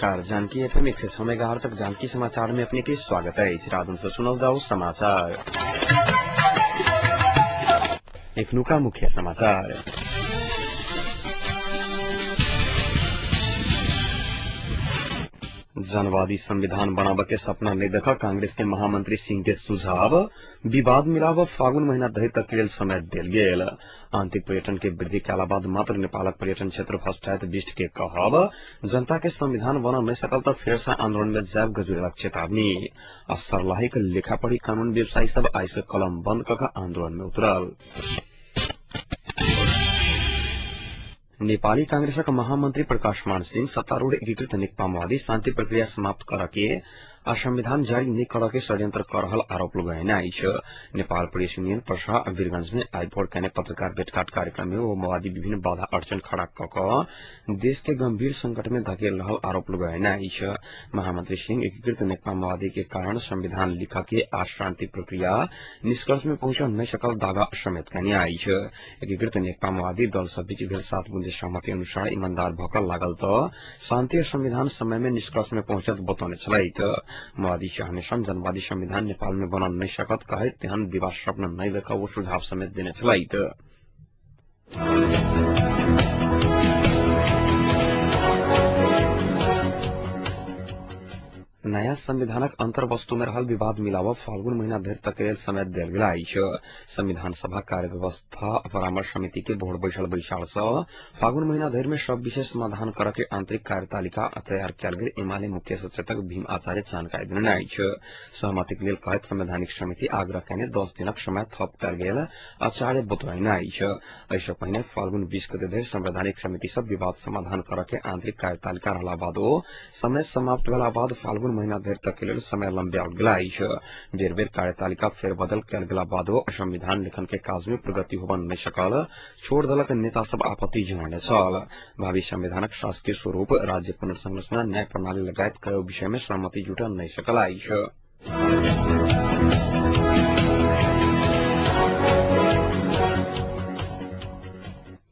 नमस्कार, Janaki FM 106 megahertz Janaki समाचार में अपने के स्वागत है। राजन से सुनल जाओ समाचार। एखनुका मुख्य समाचार। जनवादी संविधान बनाब के सपना नहीं देखा कांग्रेस के महामंत्री सिंह के सुझाव। विवाद मिलाव फागुन महीना धरि तक के लेल समय देल गेल। आंतरिक पर्यटन के वृद्धि कयला बाद मात्र नेपालक पर्यटन क्षेत्र फस्टायत बिष्ट के कहब। जनता के संविधान बना नहीं सकल त फेर से आंदोलन में जायब गजुरेलक चेतावनी। आ सर्लाहीक लेखापढ़ी कानून व्यवसायी सब आइ से कलम बंद क आंदोलन में उतरल। नेपाली कांग्रेसक महामंत्री प्रकाश मान सिंह सत्तारूढ़ एकीकृत नेकपा माओवादी शांति प्रक्रिया समाप्त कर के आ संविधान जारी नहीं कर के षड्यंत्र कर रहल आरोप लगेने अछि। नेपाल प्रेस यूनियन पर्सा आ वीरगंज में आइ भोर केने पत्रकार भेटघाट कार्यक्रम में ओ माओवादी विभिन्न बाधा अड़चन खड़ा क क देश के गंभीर संकट में धकेल रहल आरोप लगेने अछि। महामंत्री सिंह एकीकृत नेकपा माओवादी के कारण संविधान लिखा के आ शांति प्रक्रिया निष्कर्ष में पहुंच नहीं सकल दावा समेत केने अछि। एकीकृत नेकपा माओवादी दल सब बीच भेल 7 बुंदे सहमति अनुसार ईमानदार भकल लागल त शांति संविधान समय में निष्कर्ष में पहुंचत बतौने छलैत। माओवादी चाहने सन जनवादी संविधान नेपाल में बनल नहीं सकत कहैत तेहन दिवास स्वप्न नहीं देख वो सुझाव समेत देने छलैत। नया संविधानक अंतर्वस्तु में रहल विवाद मिलाव फाल्गुन महीना धरि तक लेल समय देल गेल अछि। संविधान सभा कार्य व्यवस्था परामर्श समिति के भोर बैसल बैसार से फागुन महीना धरि में सब विषय समाधान कर के आंतरिक कार्यतालिका तैयार कयल गेल एमाले मुख्य सचेतक भीम आचार्य जानकारी देने अछि। सहमतिक लेल कहैत संवैधानिक समिति आग्रह कयने 10 दिनक समय थप कयल गेल आचार्य बतौने अछि। एहिसँ पहिने फाल्गुन 20 गते धरि संवैधानिक समिति सब विवाद समाधान कर के आंतरिक कार्यतालिका रहला बादो समय समाप्त भेला बाद फाल्गुन महीना धरि तक के लेल समय लंबियाओल गेल अछि। बेर बेर कार्यतालिका फेरबदल कयल गेला बादो संविधान लेखन के काज में प्रगति होबय नहि सकल छोड़ दलक नेता सब आपत्ति जनौने छल। भावी संविधानक शासकीय स्वरूप, राज्य पुनर्संरचना, न्याय प्रणाली लगायत कयौ विषय में सहमति जुटल नहि सकल अछि।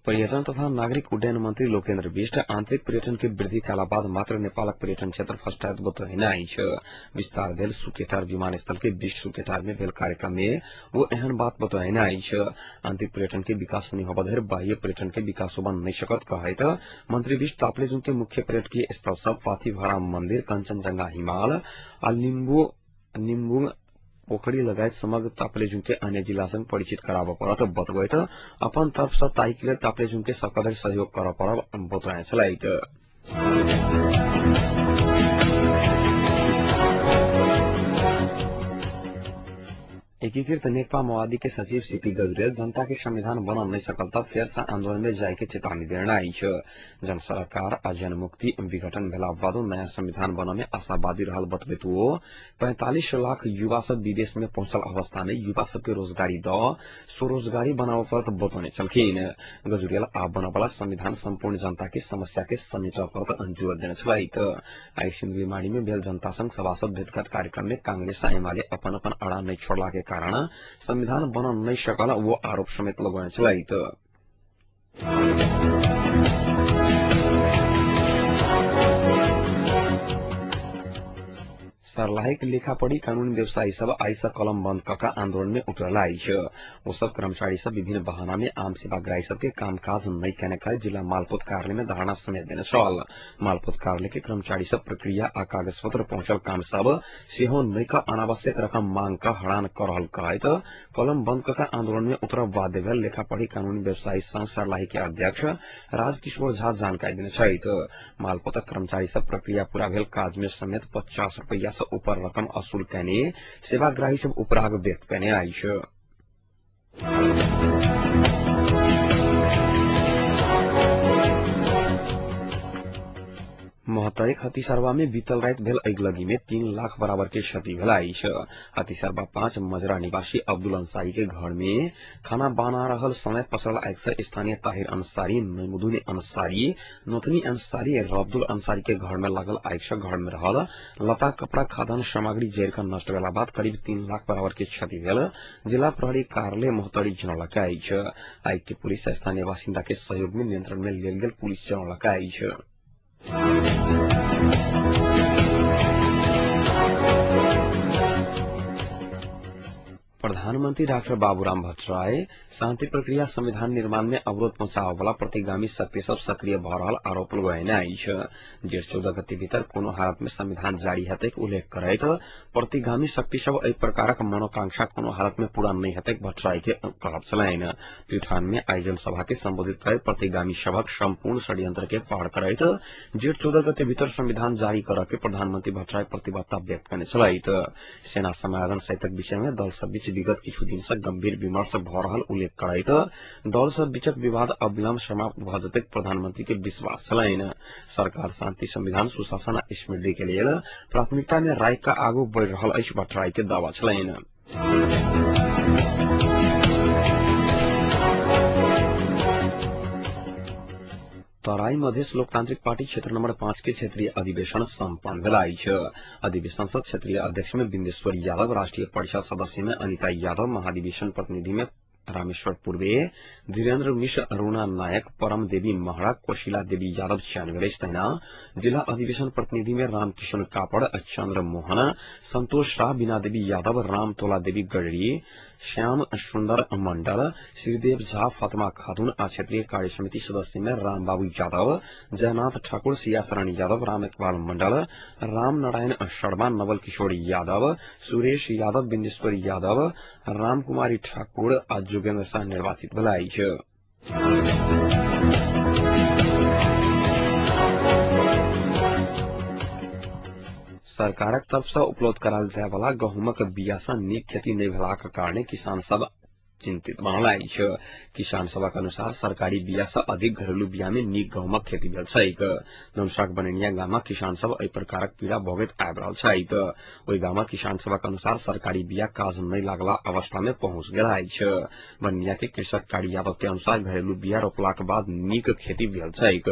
पर्यटन तथा नागरिक उड्डयन मंत्री लोकेन्द्र विष्ट आंतरिक पर्यटन के वृद्धि कयला बाद मात्र नेपालक पर्यटन क्षेत्र फस्टायत बतौने अछि। विस्तार भेल सुकेटार विमानस्थल के विष्ट सुकेटार में भेल कार्यक्रम में वो एहन बात बतौने अछि। आंतरिक पर्यटन के विकास नहीं होबय धरि बाह्य पर्यटन के विकास होबय नहीं सकत कहैत मंत्री विष्ट ताप्लेजुङ के मुख्य पर्यटकीय स्थल सब पाथीभरा मंदिर, कंचनजंगा हिमाल आ निम्बू पोखरी लगायत समग्र ताप्लेजुङ के अन्य जिला संग परिचित कराबऽ पड़त बतबैत अपन तरफ से ताहि के लेल ताप्लेजुङ के सकधरि सहयोग करऽ पड़ब बतौने छलैत। एकीकृत नेकपा माओवादी के सचिव सीपी गजुरेल जनता के संविधान बनल नहीं सकल त फेर से आंदोलन में जाय के चेतावनी देने अछि। जन सरकार आ जनमुक्ति विघटन भेला बादो नया संविधान बनय में आशावादी रहल बतबैत ओ 45 लाख युवा सब विदेश में पहुंचल अवस्था में युवा सबके रोजगारी द स्वरोजगारी बनाबऽ पड़त बतौने छलखिन। गजुरेल आब बनय संविधान सम्पूर्ण जनता के समस्या के समेटऽ पड़त जोर देने छलैत। आइ सिन्धुलीमाढ़ी में भेल जनता संग सभासद भेटघाट कार्यक्रम में कांग्रेस आ एमाले अपन अपन अड़ा नहीं छोड़ला के कारण संविधान बनल नहीं सकल वो आरोप समेत लगौने छलैत। सर्लाहीक लेखापढ़ी कानून व्यवसायी सब आइ से कलम बंद क क आंदोलन में उतरल अछि। ओ सब कर्मचारी सब विभिन्न बहाना में आम सेवाग्राही सबके कामकाज नहीं केने कहैत जिला मालपोत कार्यालय में धरना समेत देने छल। मालपोत कार्यालय के कर्मचारी सब प्रक्रिया आ कागज पत्र पहुंचल काम सब सेहो नहीं क अनावश्यक रकम मांग क हड़ान क रहल कहैत कलम बंद क क आंदोलन में उतरब बाध्य भेल लेखापढ़ी कानून व्यवसायी संघ सर्लाही के अध्यक्ष राजकिशोर झा जानकारी देने छथि। मालपोतक कर्मचारी सब प्रक्रिया पूरा भेल काज में समेत 50 रुपैया से ऊपर रकम असूल केने सेवाग्राही सब उपराग व्यक्त केने अछि। महोत्तरीक हतिसरवा में बीतल राति भेल अगिलगी में 3 लाख बराबर के क्षति भेल अछि। हतिसरवा 5 मजरा निवासी अब्दुल अंसारी के घर में खाना बना रहल समय पसरल आगि से स्थानीय ताहिर अंसारी, नैमुद्दीन अंसारी, नोतनी अंसारी, रब्दुल अंसारी के घर में लागल आगि से घर में रहल लता कपड़ा खाद्यान्न सामग्री जरि क नष्ट भेला बाद करीब 3 लाख बराबर के क्षति भेल जिला प्रहरी कार्यालय महोत्तरी जनौलक अछि। आगि के पुलिस स्थानीय बासिन्दा के सहयोग में नियंत्रण में लेल गेल पुलिस जनौलक अछि। प्रधानमंत्री डाक्टर बाबूराम भट्टराई शांति प्रक्रिया संविधान निर्माण में अवरोध पहुंचाबय प्रतिगामी शक्ति सब सक्रिय भ रहल आरोप लगेने अछि। जेठ 14 गते भीतर कोनो हालत में संविधान जारी हेतैक उल्लेख करैत प्रतिगामी शक्ति सब एहि प्रकारक मनोकांक्षा कोनो हालत में पूरा नहि हेतैक भट्टराई के कहब छलनि। प्युठान में आयोजन सभा के संबोधित करैत प्रतिगामी सभक संपूर्ण षड्यंत्र के पार करैत जेठ 14 गते भीतर संविधान जारी करऽ के प्रधानमंत्री भट्टराई प्रतिबद्धता व्यक्त कयने छलथि। सेना समायोजन सहितक विषय में दल सब बीच विगत किछु दिन से गंभीर विमर्श भ रहल उल्लेख करैत दल सब बीचक विवाद अविलंब समाप्त भ जेतैक प्रधानमंत्री के विश्वास छलनि। सरकार शांति, संविधान, सुशासन आ समृद्धि के लेल प्राथमिकता में राखि क आगू बढ़ि रहल अछि भट्टराई के दावा छलनि। तराई मधेश लोकतांत्रिक पार्टी क्षेत्र नंबर 5 के क्षेत्रीय अधिवेशन सम्पन्न भेल अछि। अधिवेशन से क्षेत्रीय अध्यक्ष में बिंदेश्वर यादव, राष्ट्रीय परिषद सदस्य में अनिता यादव, महाधिवेशन प्रतिनिधि में रामेश्वर पूर्वे, धीरेन्द्र मिश्र, अरुणा नायक, परम देवी महरा, कोशिला देवी यादव चयन भेल अछि। तहिना जिला अधिवेशन प्रतिनिधि में रामकिशन कापड़, चंद्र मोहन, संतोष शाह, बीना देवी यादव, रामतोला देवी गडरी, श्याम सुंदर मंडल, श्रीदेव झा, फातिमा खातून आ क्षेत्रीय कार्य समिति सदस्य में रामबाबू यादव, जयनाथ ठाकुर, सिया शरण यादव, राम इकबाल मंडल, राम नारायण शर्मा, नवल किशोर यादव, सुरेश यादव, बिंदेश्वर यादव, राम कुमारी ठाकुर आ जोगेन्द्र शाह निर्वाचित भेल अछि। सरकारक तरफ से उपलब्ध करायल जाय वाला गहूमक बिया सँ नीक खेती नहि भेलाक कारणे किसान सब चिंतित बनल अछि। किसान सभक अनुसार सरकारी बिया सँ अधिक घरेलू बिया में नीक गहूमक खेती भेल छैक। धनुषाक बनैनिया गामक किसान सब एहि प्रकारक पीड़ा भोगैत आबि रहल छथि। ओहि गामक किसान सभक अनुसार सरकारी बिया काज नहि लागला अवस्था में पहुंच गेल अछि। बनैनिया के कृषक कारी यादव के अनुसार घरेलू बिया रोपलाक बाद नीक खेती भेल छैक।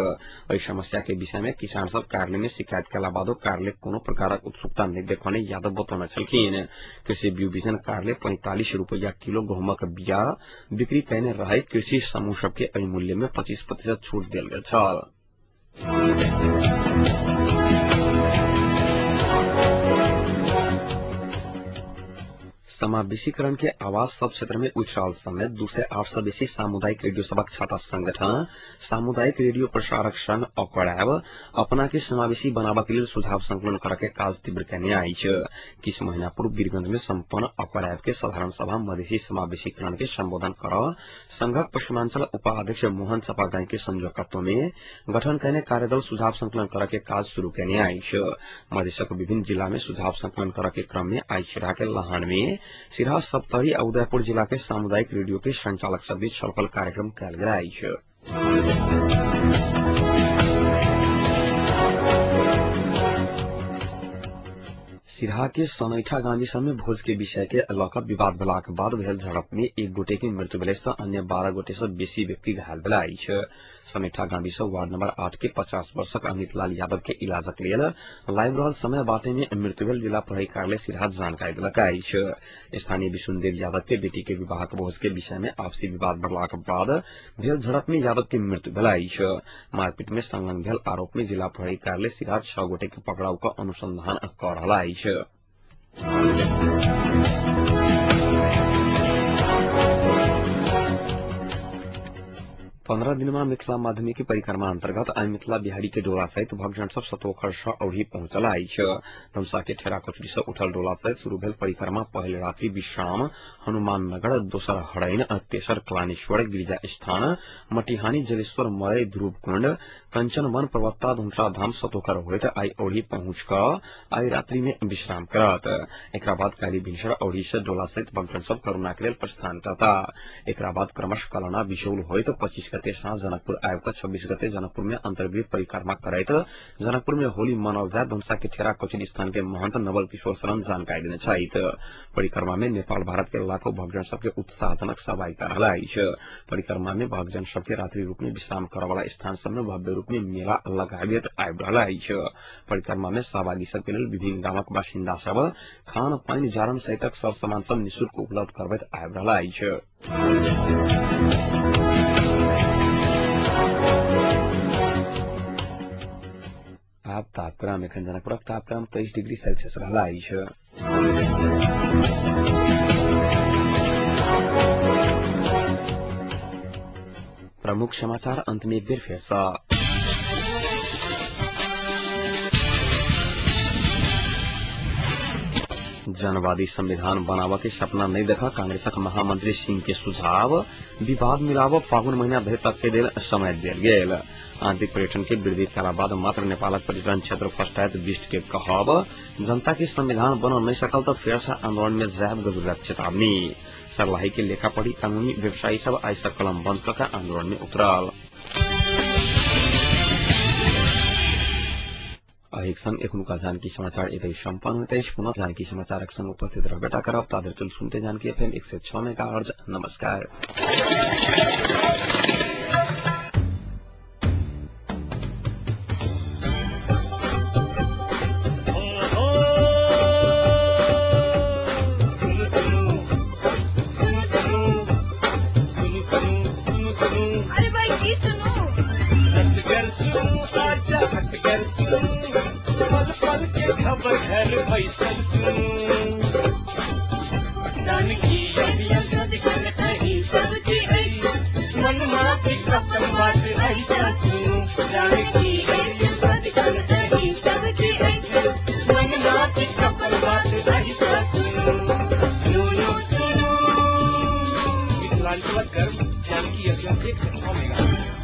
एहि समस्या के विषय में किसान सब कार्यालय में शिकायत कयला बादो कार्यालय कोनो प्रकारक उत्सुकता नहि देखौने यादव बतौने छलखिन। कृषि विभिजन कार्यालय 45 रुपया किलो गहूमक बिया बिक्री कयने रहै कृषि समूह सबके एहि मूल्य में 25% छूट देल गेल छल। समावेशीकरण के आवाज सब क्षेत्र में उठि रहल समय 208 सँ बेसी सामुदायिक रेडियो सभक छाता संगठन सामुदायिक रेडियो प्रसारक संघ अकड़ायब अपना के समावेशी बनाबऽ के लेल सुझाव संकलन करऽ के काज तीव्र कयने अछि। किछु महीना पूर्व वीरगंज में सम्पन्न अकड़ायब के साधारण सभा मधेसी समावेशीकरण के संबोधन करऽ संघक पश्चिमांचल उपाध्यक्ष मोहन चपागाई के संयोजकत्व में गठन कयने कार्यदल सुझाव संकलन करऽ के काज शुरू कयने अछि। मधेशक विभिन्न जिला में सुझाव संकलन करऽ के क्रम में आइ सिरहा के लहान में सिरहा, सप्तरी आ उदयपुर जिला के सामुदायिक रेडियो के संचालक सब बीच छलफल कार्यक्रम कयल गेल अछि। सिरहा के सनैठा गांधी सब में भोज के विषय के लऽ कऽ विवाद भेलाक बाद भेल झड़प में एक गोटे के मृत्यु भेल तऽ अन्य 12 गोटे सँ बेसी व्यक्ति घायल भेल अछि। सनैठा गांधी सब वार्ड नंबर 8 के 50 वर्षक अमित लाल यादव के इलाजक लेल लाइव रहल समय बाटे में मृत्यु भेल जिला प्रहरी कार्यालय सिरहा जानकारी देलक अछि। स्थानीय विशुनदेव यादव के बेटी के विवाहक भोज के विषय में आपसी विवाद बढ़लाक बाद भेल झड़प में यादव के मृत्यु भेल अछि। मारपीट में संलग्न भेल आरोप में जिला प्रहरी कार्यालय सिरहा 6 गोटे के पकड़ाव कऽ अनुसंधान कऽ रहल अछि। 15 दिनमा मिथिला माध्यमिक परिक्रमा अंतर्गत आइ मिथिला बिहारी के डोला सहित भक्तजन सब सतोखर सँ औढ़ी पहुंचल अछि। धनुषा के ठेरा कचुरी सँ उठल डोला सहित शुरू भेल परिक्रमा पहिल रात्रि विश्राम हनुमान नगर, दोसर हरैन, तेसर कलानेश्वर गिरिजा स्थान, मटिहानी, जलेश्वर, मरई, ध्रुव कुंड, कंचन वन, पर्वत्ता, धनुषा धाम, सतोखर होइत आइ औढ़ी पहुंच कऽ आइ रात्रि में विश्राम करत। एकरा बाद काल्हि भिनसर औढ़ी सँ डोला सहित भक्तजन सब करुणा के लेल प्रस्थान करता। एकरा बाद क्रमश कलना बिजौल होइत 25 गते साँझ जनकपुर आबि कऽ 26 गते जनकपुर में अंतर्गृह परिक्रमा करैत जनकपुर में होली मनाओल जाय धनुषा के ठेरा कचुरी स्थान के महंत नवल किशोर शरण जानकारी देने छथि। परिक्रमा में नेपाल भारत के लाखों भक्तजन सबके उत्साहजनक सहभागिता रहल अछि। परिक्रमा में भक्तजन सबके रात्रि रूप में विश्राम करऽ वाला स्थान सब में भव्य रूप में मेला लगाबैत आबि रहल अछि। परिक्रमा में सहभागी सबके लेल विभिन्न गामक बासिन्दा सब खान पानि जारन सहितक सब सामान सब निःशुल्क उपलब्ध करबैत आबि रहल अछि। आब तापक्रम एखन जनकपुरक तापक्रम 23 डिग्री सेल्सियस रहल अछि। मुख्य समाचार अंत में एक बेर फेर सँ। जनवादी संविधान बनाबऽ के सपना नहीं देखा कांग्रेसक महामंत्री सिंह के सुझाव। विवाद मिलाव फागुन महीना धरि तक के लेल समय देल गेल। आंतरिक पर्यटन के वृद्धि कला बाद मात्र नेपालक पर्यटन क्षेत्र फस्टायत विष्ट के कहब। जनता के संविधान बन नहीं सकल त फेर से आंदोलन में जायब गजुरक चेतावनी। सर्लाही के लेखा पढ़ी कानूनी व्यवसायी सब आइ से कलम बंद कऽ आंदोलन में उतरल। एहिक संग एखनुका जानकी समाचार एतै सम्पन्न होइत अछि। पुनः जानकी समाचारक संग उपस्थित रहबेटा करब। ताधरि सुनते जानकी एफएम 106 मेगाहर्ज। नमस्कार। अरे भाई की सुनू? पल पल के खबर घर बैसल सुनू। जानकी सबकी मन माफी खत्म बात ऐसा सुनू। जानकी सबकी मन माफी खत्म बात ऐसा सुनू। सुनू सुनू मिथिलांचलक गर्व जानकी एफएम 106 मेगा।